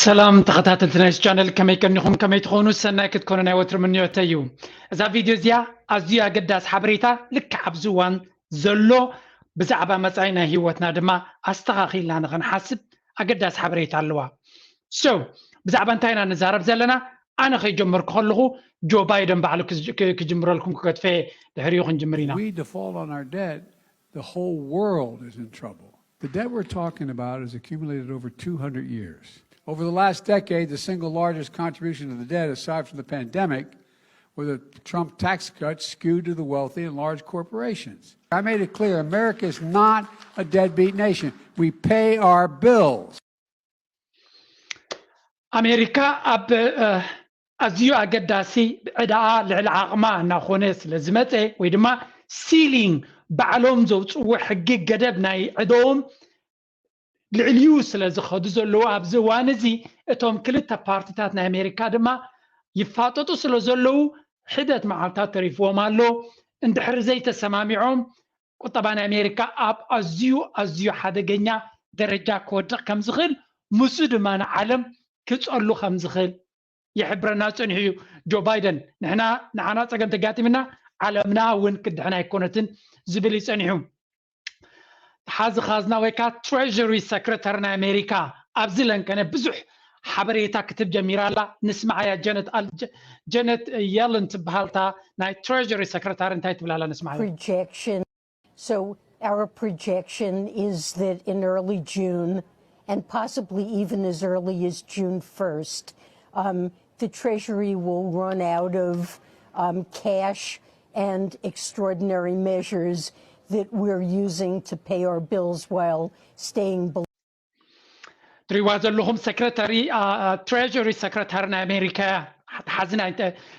ሰላም ተኸታተልቲ ናይዚ ቻነል፣ ከመይ ቀኒኹም? ከመይ ትኾኑ? ሰናይ ክትኮኑ ናይ ወትሪ ምንዮተይ እዩ። እዛ ቪድዮ እዚኣ ኣዝዩ ኣገዳሲ ሓበሬታ፣ ልክዕ ኣብዚ እዋን ዘሎ ብዛዕባ መጻኢ ናይ ህይወትና ድማ ኣስተኻኺልና ንኽንሓስብ ኣገዳሲ ሓበሬታ ኣለዋ። So ብዛዕባ እንታይ ኢና ንዛረብ ዘለና? ኣነ ከይጀመርኩ ከለኹ ጆ ባይደን ባዕሉ ክጅ- ክ- ክጅምረልኩም ክገድፈ፣ ድሕሪኡ ክንጅምር ኢና። We default on our debt, the whole world is in trouble. The debt we're talking about is accumulated over two hundred years. Over the last decade, the single largest contribution to the debt, aside from the pandemic, were the Trump tax cuts skewed to the wealthy and large corporations. I made it clear, America is not a deadbeat nation. We pay our bills. ኣሜሪካ ኣብ ኣዝዩ ኣገዳሲ ዕዳኣ ልዕሊ ዓቕማ እናኾነ ስለ ዝመፀ፣ ወይ ድማ ሲሊንግ፣ ባዕሎም ዘውፅዎ ሕጊ ገደብ ናይ ዕደኦም ልዕሊኡ ስለ ዝኸዱ ዘለዉ ኣብዚ እዋን እዚ፣ እቶም ክልተ ፓርቲታት ናይ ኣሜሪካ ድማ ይፋጠጡ ስለ ዘለዉ፣ ሒደት መዓልታት ተሪፍዎም ኣሎ። እንድሕሪ ዘይተሰማሚዖም፣ ቁጠባ ናይ ኣሜሪካ ኣብ ኣዝዩ ኣዝዩ ሓደገኛ ደረጃ ክወድቕ ከም ዝኽእል፣ ምስኡ ድማ ንዓለም ክጸሉ ከም ዝኽእል ይሕብረና ጸኒሑ እዩ። ጆ ባይደን፣ ንሕና ንዓና ጸገም ተጋጢምና፣ ዓለምና እውን ክድሕን ኣይኮነትን ዝብል እዩ ጸኒሑ። ሓዚ ካዝና ወይ ከዓ ትሬዥሪ ሰክረታሪ ናይ ኣሜሪካ ኣብዚ ለንቀነ ብዙሕ ሓበሬታ ክትብ ጀሚራ ኣላ። ንስማዓያ። ጀነት ጀነት የለን ትበሃልታ ናይ ትሬዥሪ ሰክረታሪ እንታይ ትብላላ? ንስማዓያ። So our projection is that in early June, and possibly even as early as June first, um, the Treasury will run out of um, cash and extraordinary measures that we're using to pay our bills while staying below. ትሪዋ ዘለኹም ሰክረታሪ ትሬሪ ሰክረታሪ ናይ ኣሜሪካ፣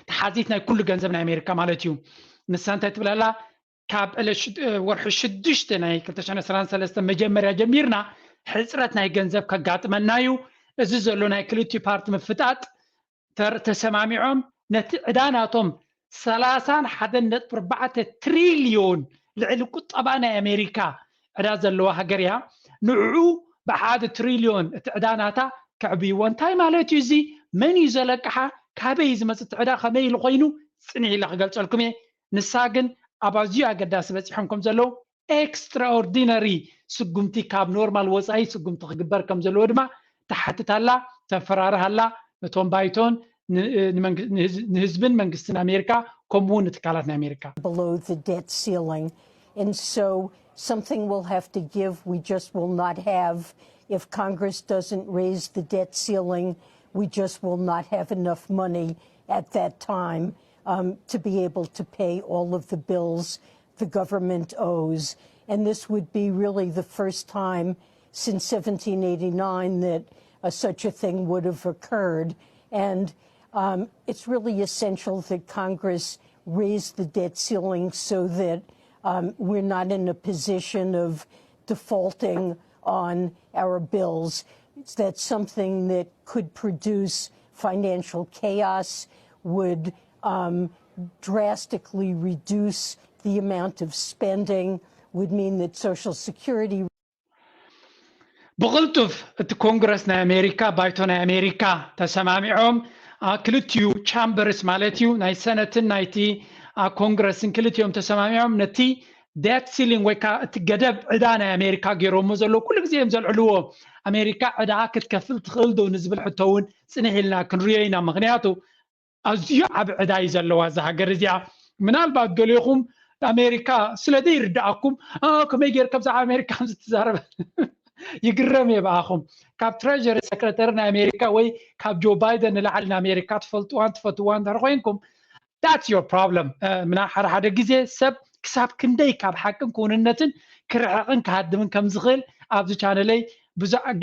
ተሓዚት ናይ ኩሉ ገንዘብ ናይ ኣሜሪካ ማለት እዩ። ንሳ እንታይ ትብላላ? ካብ ዕለ ወርሒ ሽዱሽተ ናይ ክልተ ሽሕን ዕስራን ሰለስተን መጀመርያ ጀሚርና ሕፅረት ናይ ገንዘብ ከጋጥመና እዩ። እዚ ዘሎ ናይ ክልቲኡ ፓርቲ ምፍጣጥ ተሰማሚዖም ነቲ ዕዳ ናቶም ሰላሳን ሓደን ነጥቢ ኣርባዕተ ትሪልዮን ልዕሊ ቁጠባ ናይ ኣሜሪካ ዕዳ ዘለዋ ሃገር እያ። ንዕኡ ብሓደ ትሪልዮን እቲ ዕዳ ናታ ከዕብይዎ። እንታይ ማለት እዩ እዚ? መን እዩ ዘለቅሓ? ካበይ እዩ ዝመፅእ እቲ ዕዳ? ከመይ ኢሉ ኮይኑ? ፅንሕ ኢለ ክገልፀልኩም እየ። ንሳ ግን ኣብ ኣዝዩ ኣገዳሲ በፂሖም ከም ዘለዉ ኤክስትራኦርዲነሪ ስጉምቲ ካብ ኖርማል ወፃኢ ስጉምቲ ክግበር ከም ዘለዎ ድማ ትሓትት ኣላ፣ ተፈራርህ ኣላ። ነቶም ባይቶን ንህዝብን መንግስትን ኣሜሪካ ከምኡ እውን ንትካላት ናይ ኣሜሪካ። Below the debt ceiling. And so something will have to give. We just will not have, if Congress doesn't raise the debt ceiling, we just will not have enough money at that time um, to be able to pay all of the bills the government owes. And this would be really the first time since seventeen eighty-nine that uh, such a thing would have occurred. And um, it's really essential that Congress raise the debt ceiling so that um, we're not in a position of defaulting on our bills. That's something that could produce financial chaos, would um, drastically reduce the amount of spending, would mean that Social Security ብቕልጡፍ እቲ ኮንግረስ ናይ ኣሜሪካ፣ ባይቶ ናይ ኣሜሪካ ተሰማሚዖም፣ ክልቲኡ ቻምበርስ ማለት እዩ፣ ናይ ሰነትን ናይቲ ኮንግረስን ክልቲኦም ተሰማሚዖም ነቲ ዴት ሲሊንግ ወይ ከዓ እቲ ገደብ ዕዳ ናይ ኣሜሪካ ገይሮሞ ዘለዉ ኩሉ ግዜ እዮም ዘልዕልዎ። ኣሜሪካ ዕዳኣ ክትከፍል ትኽእል ዶ ንዝብል ሕቶ እውን ፅንሕ ኢልና ክንሪኦ ኢና። ምክንያቱ ኣዝዩ ዓብ ዕዳ እዩ ዘለዋ እዛ ሃገር እዚኣ። ምናልባት ገሊኹም ኣሜሪካ ስለ ዘይርድኣኩም ከመይ ጌር ከምዛ ኣሜሪካ ከምዚ ትዛረብ ይግረም እየ ብኣኹም። ካብ ትሬሪ ሰክረተሪ ናይ ኣሜሪካ ወይ ካብ ጆ ባይደን ንላዕሊ ንኣሜሪካ ትፈልጥዋን ትፈትዋን እንድሕር ኮይንኩም that's your problem። ምና ሓደ ሓደ ግዜ ሰብ ክሳብ ክንደይ ካብ ሓቅን ክውንነትን ክርሕቕን ክሃድምን ከም ዝኽእል ኣብዚ ቻነለይ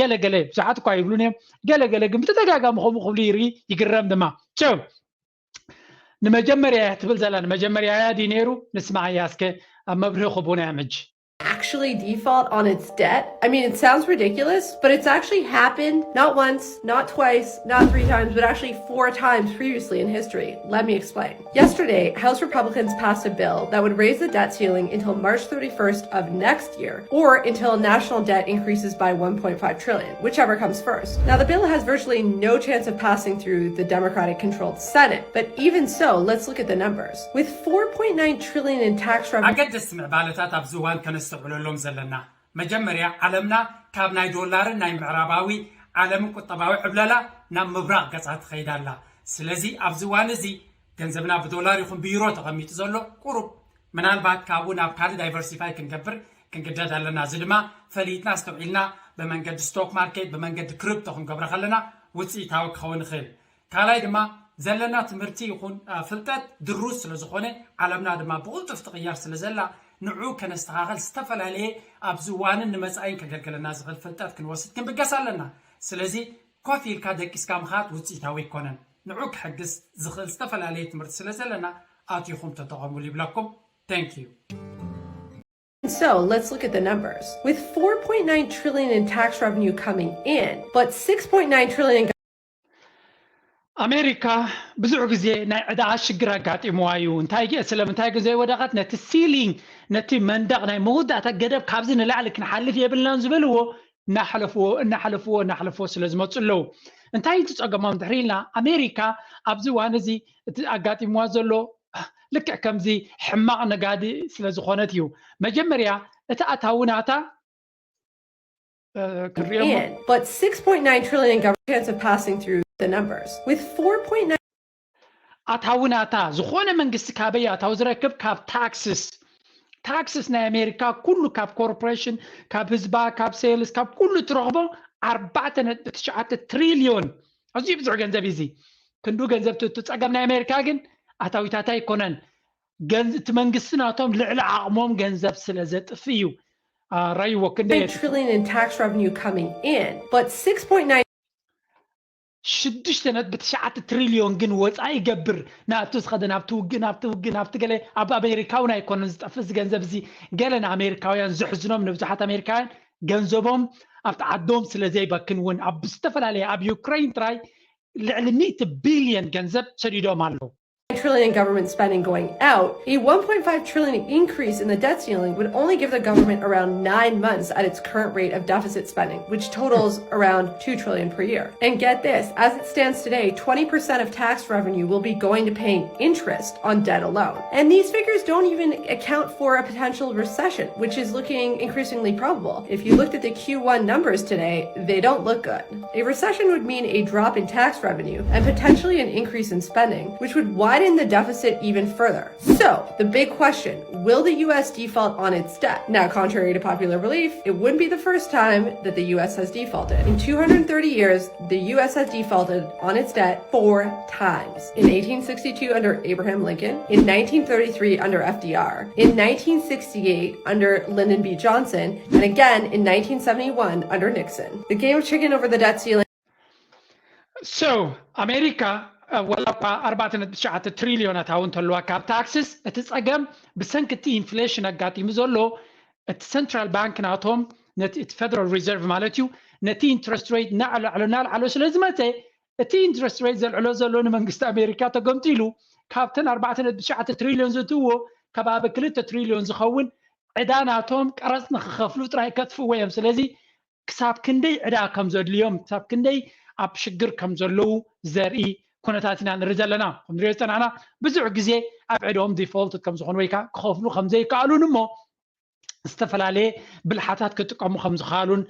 ገለገለ ብዙሓት እኳ ይብሉን እዮም፣ ገለገለ ግን ብተደጋጋሚ ከምኡ ክብሉ ይርኢ ይግረም ድማ። ንመጀመርያ እያ ትብል ዘላ ንመጀመርያ እያ ድዩ ነይሩ? ንስማዓያ እስከ ኣብ መብርሂ ክቡና እዮም ሕጂ። actually default on its debt? I mean, it sounds ridiculous, but it's actually happened not once, not twice, not three times, but actually four times previously in history. Let me explain. Yesterday, House Republicans passed a bill that would raise the debt ceiling until March thirty-first of next year, or until national debt increases by one point five trillion, whichever comes first. Now, the bill has virtually no chance of passing through the Democratic controlled Senate, but even so, let's look at the numbers. With four point nine trillion in tax revenue, ኣገደስቲ ምዕባለታት ኣብዚ እዋን ከነስተውዕለሎም ዘለና፣ መጀመርያ ዓለምና ካብ ናይ ዶላርን ናይ ምዕራባዊ ዓለምን ቁጠባዊ ዕብለላ ናብ ምብራቕ ገጻ ትኸይድ ኣላ። ስለዚ ኣብዚ እዋን እዚ ገንዘብና ብዶላር ይኹን ብዩሮ ተቐሚጡ ዘሎ ቁሩብ፣ ምናልባት ካብኡ ናብ ካልእ ዳይቨርሲፋይ ክንገብር ክንግደድ ኣለና። እዚ ድማ ፈሊጥና ኣስተውዒልና ብመንገዲ ስቶክ ማርኬት፣ ብመንገዲ ክሪፕቶ ክንገብሮ ከለና ውፅኢታዊ ክኸውን ይኽእል። ካልኣይ ድማ ዘለና ትምህርቲ ይኹን ፍልጠት ድሩት ስለ ዝኾነ፣ ዓለምና ድማ ብቕልጡፍ ትቕየር ስለ ዘላ፣ ንዑ ከነስተኻኸል ዝተፈላለየ ኣብዚ እዋንን ንመጻኢን ከገልግለና ዝኽእል ፍልጠት ክንወስድ ክንብገስ ኣለና። ስለዚ ኮፍ ኢልካ ደቂስካ ምኻድ ውፅኢታዊ ኣይኮነን። ንዑ ክሕግዝ ዝኽእል ዝተፈላለየ ትምህርቲ ስለ ዘለና ኣቲኹም ተጠቐሙሉ ይብለኩም። Thank you። So let's look at the numbers. With four point nine trillion in tax revenue coming in, but six point nine trillion ኣሜሪካ ብዙሕ ግዜ ናይ ዕዳ ሽግር ኣጋጢምዋ እዩ። እንታይ ገ ስለምንታይ ግን ዘይወደቐት? ነቲ ሲሊንግ፣ ነቲ መንደቕ ናይ መወዳእታ ገደብ ካብዚ ንላዕሊ ክንሓልፍ የብልናን ዝበልዎ እናሓለፍዎ እናሓለፍዎ እናሓለፍዎ ስለ ዝመፁ ኣለዉ። እንታይ እዩ እቲ ፀገሞም ድሕሪ ኢልና፣ ኣሜሪካ ኣብዚ እዋን እዚ እቲ ኣጋጢምዋ ዘሎ ልክዕ ከምዚ ሕማቕ ነጋዲ ስለ ዝኾነት እዩ። መጀመርያ እቲ ኣታዊ ናታ ክንሪኦ እሞ in, but six point nine trillion government chance of passing through the numbers with four point nine ኣታዊ ናታ ዝኾነ መንግስቲ ካበይ ኣታዊ ዝረክብ? ካብ ታክስስ። ታክስስ ናይ ኣሜሪካ ኩሉ ካብ ኮርፖሬሽን፣ ካብ ህዝባ፣ ካብ ሴልስ፣ ካብ ኩሉ ትረኽቦ ኣርባዕተ ነጥቢ ትሽዓተ ትሪልዮን፣ ኣዝዩ ብዙሕ ገንዘብ እዩ። እዚ ክንዱ ገንዘብ ትእቱ። ጸገም ናይ ኣሜሪካ ግን ኣታዊታታ ኣይኮነን። ገንዝ- እቲ መንግስቲ ናቶም ልዕሊ ዓቕሞም ገንዘብ ስለ ዘጥፍ እዩ። ራይዎ ክንደይ trillion in tax revenue coming in, but six point nine ሽዱሽተ ነጥቢ ትሽዓተ ትሪልዮን ግን ወፃኢ ይገብር። ናብቲ ዝኸደ ናብቲ ውግእ ናብቲ ውግእ ናብቲ ገለ ኣብ ኣሜሪካ እውን ኣይኮነን ዝጠፍእ እዚ ገንዘብ እዚ። ገለ ንኣሜሪካውያን ዝሕዝኖም ንብዙሓት ኣሜሪካውያን ገንዘቦም ኣብቲ ዓዶም ስለ ዘይበክን እውን ኣብ ዝተፈላለየ ኣብ ዩክሬን ጥራይ ልዕሊ ሚእቲ ቢልዮን ገንዘብ ሰዲዶም ኣለዉ። trillion government spending going out, a one point five trillion increase in the debt ceiling would only give the government around nine months at its current rate of deficit spending, which totals around two trillion per year. And get this, as it stands today, twenty percent of tax revenue will be going to paying interest on debt alone. And these figures don't even account for a potential recession, which is looking increasingly probable. If you looked at the Q one numbers today, they don't look good. A recession would mean a drop in tax revenue and potentially an increase in spending, which would widen the deficit even further. So, the big question, will the U S default on its debt? Now, contrary to popular belief, it wouldn't be the first time that the U S has defaulted. In two hundred thirty years, the U S has defaulted on its debt four times. In eighteen sixty-two under Abraham Lincoln, in nineteen thirty-three under F D R, in nineteen sixty-eight under Lyndon B Johnson, and again in nineteen seventy-one under Nixon. The game of chicken over the debt ceiling So ኣሜሪካ ወላ እኳ ኣርባዕተ ነጥቢ ትሽዓተ ትሪልዮን ኣታዊ እንተለዋ ካብ ታክስስ፣ እቲ ፀገም ብሰንኪ እቲ ኢንፍሌሽን ኣጋጢሙ ዘሎ እቲ ሰንትራል ባንክ ናቶም ነቲ እቲ ፌደራል ሪዘርቭ ማለት እዩ ነቲ ኢንትረስት ሬት እናዕለዕሎ እናልዓሎ ስለ ዝመፀ፣ እቲ ኢንትረስት ሬት ዘልዕሎ ዘሎ ንመንግስቲ ኣሜሪካ ተገምጢሉ ካብተን ኣርባዕተ ነጥቢ ትሽዓተ ትሪልዮን ዘእትውዎ ከባቢ ክልተ ትሪልዮን ዝኸውን ዕዳ ናቶም ቀረፅ ንክኸፍሉ ጥራይ ከጥፍእዎ እዮም። ስለዚ ክሳብ ክንደይ ዕዳ ከም ዘድልዮም፣ ክሳብ ክንደይ ኣብ ሽግር ከም ዘለዉ ዘርኢ ኩነታት ኢና ንርኢ ዘለና። ከም ንሪኦ ዝፀናሕና ብዙሕ ግዜ ኣብ ዕዳኦም ዲፎልት ከም ዝኾኑ ወይ ከዓ ክኸፍሉ ከም ዘይከኣሉን እሞ ዝተፈላለየ ብልሓታት ክጥቀሙ ከም ዝኸኣሉን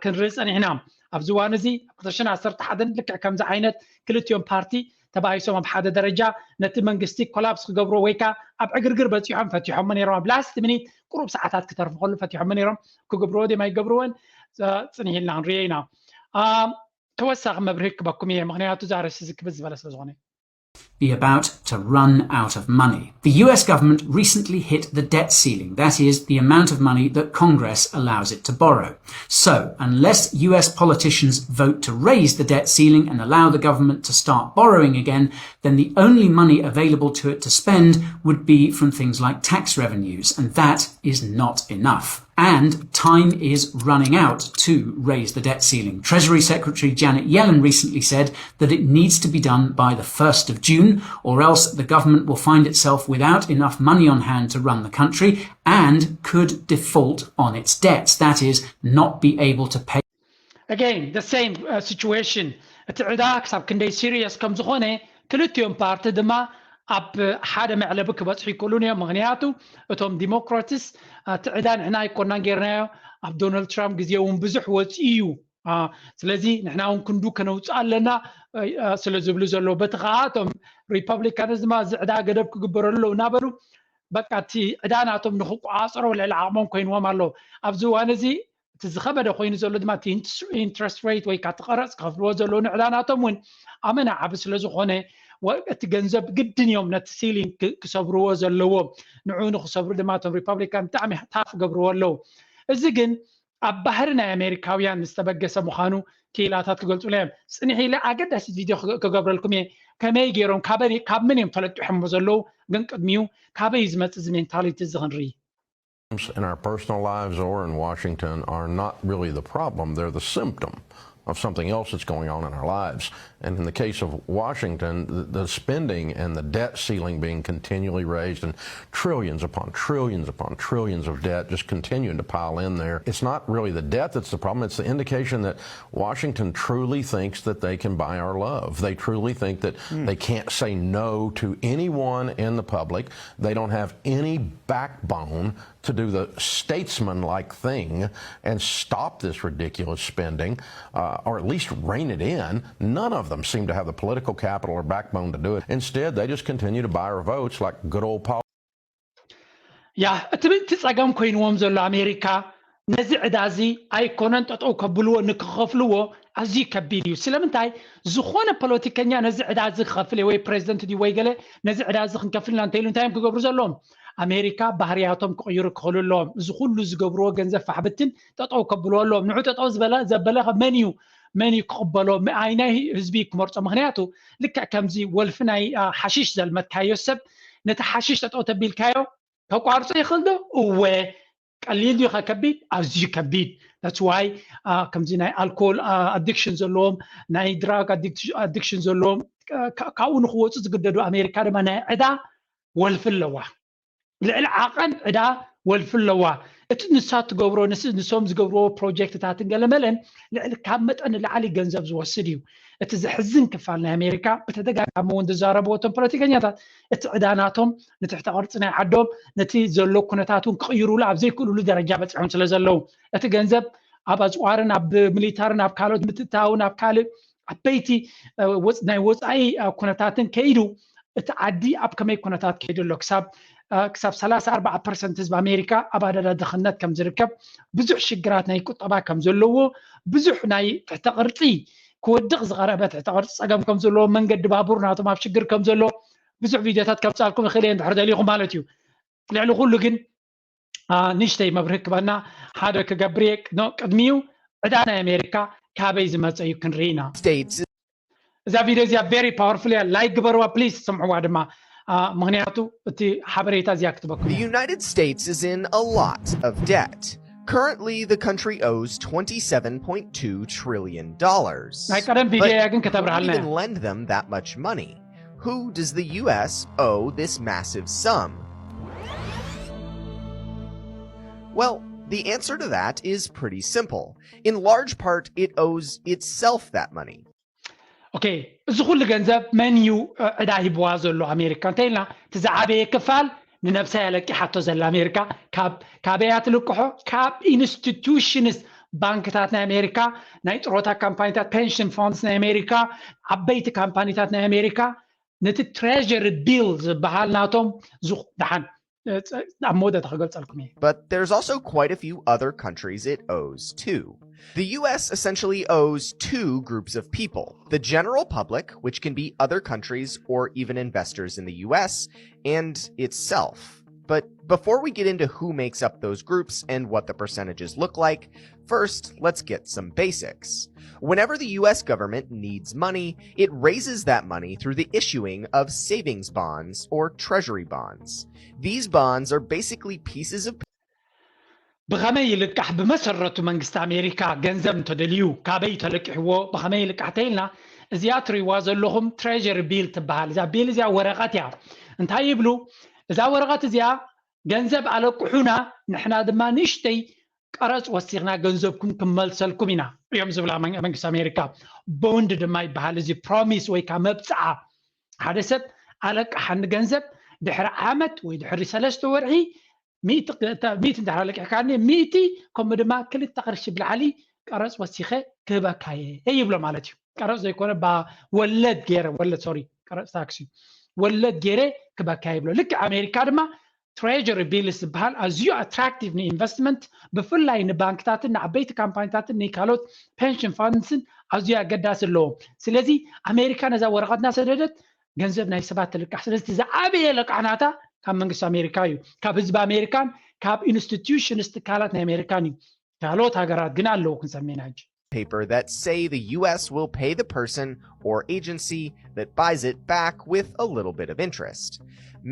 ክንርኢ ፀኒሕና። ኣብዚ እዋን እዚ ኣብ ክልተ ሽሕን ዓሰርተ ሓደን ልክዕ ከምዚ ዓይነት ክልቲኦም ፓርቲ ተባኢሶም ኣብ ሓደ ደረጃ ነቲ መንግስቲ ኮላፕስ ክገብሮ ወይ ከዓ ኣብ ዕግርግር በፂሖም ፈቲሖሞ ነይሮም። ኣብ ላስት ሚኒት ቁሩብ ሰዓታት ክተርፉ ከሎ ፈቲሖሞ ነይሮም። ክገብርዎ ድዮም ኣይገብርዎን ፅንሕ ኢልና ክንሪኦ ኢና። ተወሳኺ መብርሂ ክበኩም እየ፣ ምክንያቱ እዚ ኣርእስቲ እዚ ክብድ ዝበለ ስለ ዝኾነ። Be about to run out of money. The U S government recently hit the debt ceiling, that is, the amount of money that Congress allows it to borrow. So, unless U S politicians vote to raise the debt ceiling and allow the government to start borrowing again, then the only money available to it to spend would be from things like tax revenues, and that is not enough. And time is running out to raise the debt ceiling. Treasury Secretary Janet Yellen recently said that it needs to be done by the first of June, or else the government will find itself without enough money on hand to run the country and could default on its debts, that is, not be able to pay. Again, the same uh, situation. እቲ ዕዳ ክሳብ ክንደይ ሲሪየስ ከም ዝኾነ ክልቲኦም ፓርቲ ድማ ኣብ ሓደ መዕለቢ ክበፅሑ ይክእሉን እዮም። ምክንያቱ እቶም ዲሞክራትስ እቲ ዕዳ ንሕና ኣይኮናን ጌርናዮ፣ ኣብ ዶናልድ ትራምፕ ግዜ እውን ብዙሕ ወፂኡ እዩ። ስለዚ ንሕና እውን ክንዱ ከነውፅእ ኣለና ስለ ዝብሉ ዘለዉ፣ በቲ ከዓ እቶም ሪፐብሊካንስ ድማ እዚ ዕዳ ገደብ ክግበረሉ ኣለዉ እናበሉ በቃ እቲ ዕዳ ናቶም ንክቆፃፀሮ ልዕሊ ዓቕሞም ኮይንዎም ኣለዉ። ኣብዚ እዋን እዚ እቲ ዝኸበደ ኮይኑ ዘሎ ድማ ኢንትረስት ሬት ወይ ካቲ ቀረፅ ክኸፍልዎ ዘለዉ ንዕዳ ናቶም እውን ኣመና ዓቢ ስለ ዝኾነ እቲ ገንዘብ ግድን እዮም ነቲ ሲሊንግ ክሰብርዎ ዘለዎም። ንዑ ንክሰብሩ ድማ እቶም ሪፐብሊካን ብጣዕሚ ታፍ ገብርዎ ኣለዉ። እዚ ግን ኣብ ባህሪ ናይ ኣሜሪካውያን ዝተበገሰ ምዃኑ ክኢላታት ክገልጹ እዮም። ጽንሕ ኢለ ኣገዳሲት ቪድዮ ክገብረልኩም እየ። ከመይ ገይሮም ካብ መን እዮም ተለጢሖሞ ዘለዉ፣ ግን ቅድሚኡ ካበይ እዩ ዝመጽእ እዚ ሜንታሊቲ እዚ ክንርኢ። In our personal lives or in Washington are not really the problem. They're the symptom of something else that's going on in our lives. And in the case of Washington, the, the spending and the debt ceiling being continually raised and trillions upon trillions upon trillions of debt just continuing to pile in there. It's not really the debt that's the problem. It's the indication that Washington truly thinks that they can buy our love. They truly think that they can't say no to anyone in the public. They don't have any backbone to do the statesman-like thing and stop this ridiculous spending, uh, or at least rein it in. None of them seem to have the political capital or backbone to do it. Instead, they just continue to buy our votes like good old politics. ያ እቲ እቲ ጸገም ኮይንዎም ዘሎ ኣሜሪካ ነዚ ዕዳ እዚ ኣይኮነን ጠጠው ከብልዎ ንክኸፍልዎ ኣዝዩ ከቢድ እዩ። ስለምንታይ ዝኾነ ፖለቲከኛ ነዚ ዕዳ እዚ ክኸፍል ወይ ፕሬዚደንት ድዩ ወይ ገለ ነዚ ዕዳ እዚ ክንከፍልና እንተኢሉ እንታይ እዮም ክገብሩ ዘለዎም? ኣሜሪካ ባህርያቶም ክቕይሩ ክኽእሉ ኣለዎም። እዚ ኩሉ ዝገብርዎ ገንዘብ ፋሕብትን ጠጠው ከብልዎ ኣለዎም። ንዑ ጠጠው ዝበለ ዘበለ መን እዩ መን እዩ ክቕበሎ? ኣይናይ ህዝቢ ክመርጾ? ምክንያቱ ልክዕ ከምዚ ወልፊ ናይ ሓሽሽ ዘልመትካዮ ሰብ ነቲ ሓሽሽ ጠጠው ተቢልካዮ ከቋርጾ ይኽእል ዶ? እወ። ቀሊል ድዩ ከከቢድ? ኣዝዩ ከቢድ። That's why ከምዚ ናይ ኣልኮል ኣዲክሽን ዘለዎም ናይ ድራግ ኣዲክሽን ዘለዎም ካብኡ ንክወፁ ዝግደዱ ኣሜሪካ ድማ ናይ ዕዳ ወልፊ ኣለዋ። ልዕሊ ዓቐን ዕዳ ወልፊ ኣለዋ። እቲ ንሳ ትገብሮ ንሶም ዝገብርዎ ፕሮጀክትታትን ገለመለን ልዕሊ ካብ መጠን ንላዕሊ ገንዘብ ዝወስድ እዩ። እቲ ዘሕዝን ክፋል ናይ ኣሜሪካ ብተደጋጋሚ እውን ዝዛረብዎ እቶም ፖለቲከኛታት እቲ ዕዳ ናቶም ንትሕተ ቅርፂ ናይ ዓዶም ነቲ ዘሎ ኩነታት እውን ክቕይሩሉ ኣብ ዘይክእሉሉ ደረጃ በፂሖም ስለ ዘለዉ እቲ ገንዘብ ኣብ ኣፅዋርን ኣብ ሚሊታርን ኣብ ካልኦት ምትእትታውን ኣብ ካልእ ዓበይቲ ናይ ወፃኢ ኩነታትን ከይዱ እቲ ዓዲ ኣብ ከመይ ኩነታት ከይዱ ኣሎ ክሳብ ክሳብ ሰላሳ ኣርባዓ ፐርሰንት ህዝቢ ኣሜሪካ ኣብ ኣደዳ ድኽነት ከም ዝርከብ ብዙሕ ሽግራት ናይ ቁጠባ ከም ዘለዎ ብዙሕ ናይ ትሕተ ቅርፂ ክወድቕ ዝቐረበ ትሕተ ቅርፂ ፀገም ከም ዘለዎ መንገዲ ባቡር ናቶም ኣብ ሽግር ከም ዘሎ ብዙሕ ቪድዮታት ከብፃልኩም ይኽእል እየ እንድሕር ደሊኹም ማለት እዩ። ልዕሊ ኩሉ ግን ንእሽተይ መብርሂ ክበና ሓደ ክገብር እየ። ቅድሚኡ ዕዳ ናይ ኣሜሪካ ካበይ ዝመፀ እዩ ክንርኢ ኢና። States እዛ ቪድዮ እዚኣ very powerful እያ። ላይክ ግበርዋ ፕሊዝ፣ ስምዕዋ ድማ ምክንያቱ እቲ ሓበሬታ እዚኣ ክትበኩም The United States is in a lot of debt. Currently, the country owes twenty-seven point two trillion dollars. ናይ ቀደም ቪድዮ እያ ግን ከተብርሃልና even lend them that much money. Who does the U S owe this massive sum? Well, the answer to that is pretty simple. In large part, it owes itself that money. ኦኬ፣ እዚ ኩሉ ገንዘብ መን እዩ ዕዳ ሂብዋ ዘሎ ኣሜሪካ እንተኢልና እቲ ዝዓበየ ክፋል ንነብሳ እያ ለቂሓቶ ዘላ ኣሜሪካ። ካበይ እያ ትልቅሖ? ካብ ኢንስቲቱሽንስ፣ ባንክታት ናይ ኣሜሪካ፣ ናይ ጥሮታ ካምፓኒታት፣ ፔንሽን ፋንድስ ናይ ኣሜሪካ፣ ዓበይቲ ካምፓኒታት ናይ ኣሜሪካ ነቲ ትሬጀሪ ቢል ዝበሃል ናቶም ደሓን ኣብ መወዳእታ ክገልጸልኩም እየ። But there's also quite a few other countries it owes too. The U S essentially owes two groups of people: the general public, which can be other countries or even investors in the U S, and itself. But before we get into who makes up those groups and what the percentages look like, first, let's get some basics. Whenever the U S government needs money, it raises that money through the issuing of savings bonds or treasury bonds. These bonds are basically pieces of ብኸመይ ይልቃሕ? ብመሰረቱ መንግስቲ ኣሜሪካ ገንዘብ እንተደልዩ ካበይ ተለቂሕዎ፣ ብኸመይ ይልቃሕ ተይልና፣ እዚኣ ትሪዋ ዘለኹም ትሬጀሪ ቢል ትበሃል። እዛ ቢል እዚኣ ወረቐት እያ። እንታይ ይብሉ? እዛ ወረቐት እዚኣ ገንዘብ ኣለቅሑና፣ ንሕና ድማ ንእሽተይ ቀረፅ ወሲኽና ገንዘብኩም ክመልሰልኩም ኢና እዮም ዝብላ መንግስቲ ኣሜሪካ። ቦንድ ድማ ይበሃል። እዚ ፕሮሚስ ወይ ከዓ መብፅዓ፣ ሓደ ሰብ ኣለቅሓኒ ገንዘብ፣ ድሕሪ ዓመት ወይ ድሕሪ ሰለስተ ወርሒ ሚእቲ እንድሕር ኣለቂሕካኒ፣ ሚእቲ ከምኡ ድማ ክልተ ቅርሺ ብላዕሊ ቀረፅ ወሲኸ ክህበካየ ይብሎ ማለት እዩ። ቀረፅ ዘይኮነ፣ ወለድ ገይረ፣ ወለድ ሶሪ፣ ቀረፅ ታክሲ፣ ወለድ ገይረ ክህበካየ ይብሎ። ልክዕ ኣሜሪካ ድማ ትሬጀሪ ቢልስ ዝበሃል ኣዝዩ ኣትራክቲቭ ንኢንቨስትመንት፣ ብፍላይ ንባንክታትን ንዓበይቲ ካምፓኒታትን ንካልኦት ፔንሽን ፋንድስን ኣዝዩ ኣገዳሲ ኣለዎ። ስለዚ ኣሜሪካ ነዛ ወረቐት እናሰደደት ገንዘብ ናይ ሰባት ትልቃሕ። ስለዚ ዝዓበየ ለቃሕ ናታ ካብ መንግስቲ ኣሜሪካ እዩ፣ ካብ ህዝቢ ኣሜሪካን ካብ ኢንስቲትዩሽንስ ትካላት ናይ ኣሜሪካን እዩ። ካልኦት ሃገራት ግን ኣለዉ ክንሰሜና ሕጂ። Paper that say the U S will pay the person or agency that buys it back with a little bit of interest.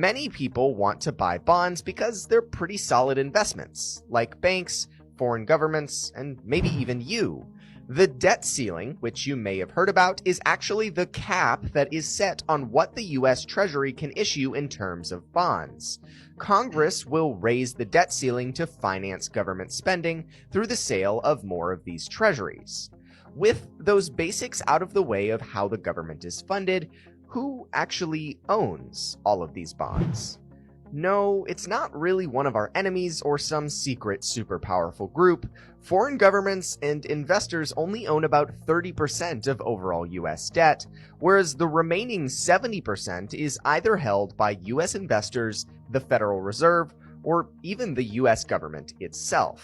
Many people want to buy bonds because they're pretty solid investments, like banks, foreign governments, and maybe even you. The debt ceiling, which you may have heard about, is actually the cap that is set on what the U S Treasury can issue in terms of bonds. Congress will raise the debt ceiling to finance government spending through the sale of more of these treasuries. With those basics out of the way of how the government is funded, who actually owns all of these bonds? No, it's not really one of our enemies or some secret super powerful group. Foreign governments and investors only own about thirty percent of overall U S debt, whereas the remaining seventy percent is either held by U S investors, the Federal Reserve, or even the U S government itself.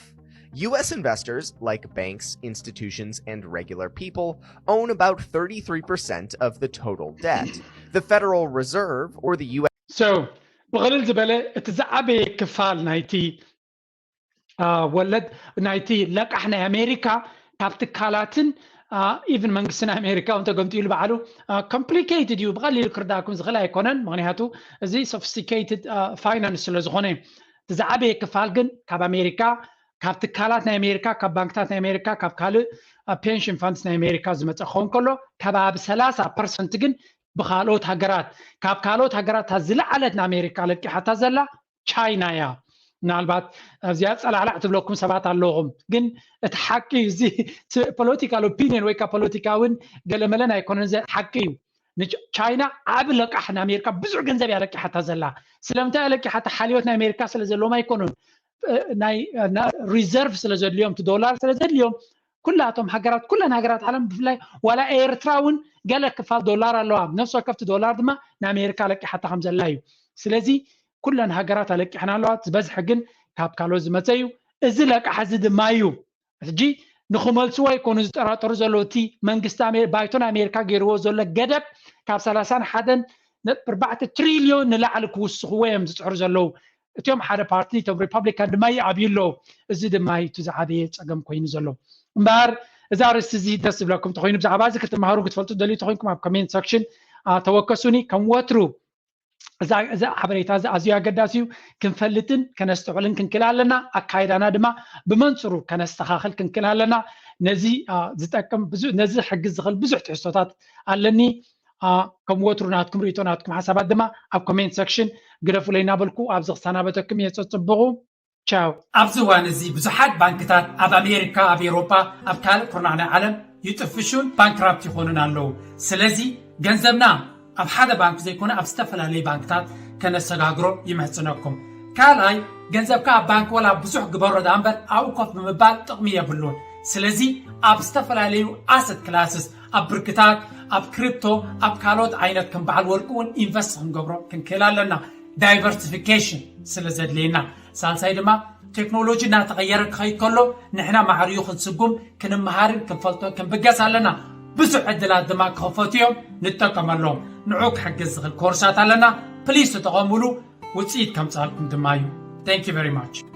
U S investors, like banks, institutions, and regular people, own about thirty-three percent of the total debt. The Federal Reserve, or the U S So ብቕልል ዝበለ እቲ ዝዓበየ ክፋል ናይቲ ወለድ ናይቲ ለቃሕ ናይ ኣሜሪካ ካብ ትካላትን ኢቭን መንግስቲ ናይ ኣሜሪካ እውን ተገምጢሉ ባዕሉ ኮምፕሊኬትድ እዩ። ብቐሊሉ ክርዳእኩም ዝኽእል ኣይኮነን፣ ምክንያቱ እዚ ሶፊስቲኬትድ ፋይናንስ ስለ ዝኾነ። እቲ ዝዓበየ ክፋል ግን ካብ ኣሜሪካ፣ ካብ ትካላት ናይ ኣሜሪካ፣ ካብ ባንክታት ናይ ኣሜሪካ፣ ካብ ካልእ ፔንሽን ፋንድስ ናይ ኣሜሪካ ዝመፀ ክኸውን ከሎ፣ ከባቢ ሰላሳ ፐርሰንት ግን ብካልኦት ሃገራት፣ ካብ ካልኦት ሃገራት እታ ዝለዓለት ንኣሜሪካ ለቂሓታ ዘላ ቻይና እያ። ምናልባት እዚኣ ፀላዕላዕ ትብለኩም ሰባት ኣለኹም፣ ግን እቲ ሓቂ እዩ። እዚ ፖለቲካል ኦፒኒየን ወይ ከዓ ፖለቲካውን ገለመለን ኣይኮነን፣ እዚ ሓቂ እዩ። ቻይና ዓብ ለቃሕ ንኣሜሪካ ብዙሕ ገንዘብ እያ ለቂሓታ ዘላ። ስለምንታይ እያ ለቂሓታ? ሓልዮት ናይ ኣሜሪካ ስለ ዘለዎም ኣይኮኑን። ናይ ሪዘርቭ ስለ ዘድልዮም፣ እቲ ዶላር ስለ ዘድልዮም፣ ኩላቶም ሃገራት፣ ኩለን ሃገራት ዓለም ብፍላይ ዋላ ኤርትራ እውን ገለ ክፋል ዶላር ኣለዋ። ነፍሲ ወከፍቲ ዶላር ድማ ንኣሜሪካ ለቂሓታ ከም ዘላ እዩ። ስለዚ ኩለን ሃገራት ኣለቂሐን ኣለዋ። ዝበዝሐ ግን ካብ ካልኦት ዝመፀ እዩ። እዚ ለቃሕ እዚ ድማ እዩ ሕጂ ንኽመልስዎ ኣይኮኑ ዝጠራጠሩ ዘለዉ። እቲ መንግስቲ ኣሜ- ባይቶን ኣሜሪካ ገይርዎ ዘሎ ገደብ ካብ ሰላሳን ሓደን ነጥቢ ኣርባዕተ ትሪልዮን ንላዕሊ ክውስኽዎ እዮም ዝፅዕሩ ዘለዉ። እቲኦም ሓደ ፓርቲ፣ እቶም ሪፐብሊካን ድማ ይኣብዩ ኣለዉ። እዚ ድማ እዩ እቲ ዝዓበየ ፀገም ኮይኑ ዘሎ። እምበኣር እዚ ኣርእስቲ እዚ ደስ ዝብለኩም ተኮይኑ፣ ብዛዕባ እዚ ክትመሃሩ ክትፈልጡ ደልዩ ተኮይንኩም ኣብ ኮሜንት ሰክሽን ተወከሱኒ። ከም ወትሩ እዚ ሓበሬታ እዚ ኣዝዩ ኣገዳሲ እዩ። ክንፈልጥን ከነስተውዕልን ክንክእል ኣለና። ኣካይዳና ድማ ብመንፅሩ ከነስተኻኽል ክንክእል ኣለና። ነዚ ዝጠቅም ነዚ ሕግዝ ዝኽእል ብዙሕ ትሕዝቶታት ኣለኒ። ከም ወትሩ ናትኩም ርእይቶ ናትኩም ሓሳባት ድማ ኣብ ኮሜንት ሰክሽን ግደፉለይ እናበልኩ ኣብዚ ክሰናበተኩም እየ። ፀፅብቑ። ቻው። ኣብዚ እዋን እዚ ብዙሓት ባንክታት ኣብ ኣሜሪካ፣ ኣብ ኤውሮጳ፣ ኣብ ካልእ ኩርናዕ ናይ ዓለም ይጥፍሹን ባንክራፕት ይኾኑን ኣለዉ። ስለዚ ገንዘብና ኣብ ሓደ ባንክ ዘይኮነ ኣብ ዝተፈላለዩ ባንክታት ከነሰጋግሮ ይምሕጽነኩም። ካልኣይ፣ ገንዘብካ ኣብ ባንክ ወላ ብዙሕ ግበሮ ደኣ እምበር ኣብኡ ኮፍ ብምባል ጥቕሚ የብሉን። ስለዚ ኣብ ዝተፈላለዩ ኣሰት ክላስስ፣ ኣብ ብርክታት፣ ኣብ ክሪፕቶ፣ ኣብ ካልኦት ዓይነት ከም በዓል ወርቂ እውን ኢንቨስት ክንገብሮ ክንክእል ኣለና። ዳይቨርሲፊኬሽን ስለ ዘድልየና። ሳልሳይ ድማ ቴክኖሎጂ እናተቐየረ ክኸይድ ከሎ ንሕና ማዕሪኡ ክንስጉም ክንመሃርን ክንፈልጦን ክንብገስ ኣለና። ብዙሕ ዕድላት ድማ ክኸፈቱ እዮም፣ ንጠቀመሎም። ንዑ ክሕግዝ ዝኽእል ኮርሳት ኣለና። ፕሊስ ተጠቐሙሉ፣ ውፅኢት ከምፅኣልኩም ድማ እዩ። Thank you very much።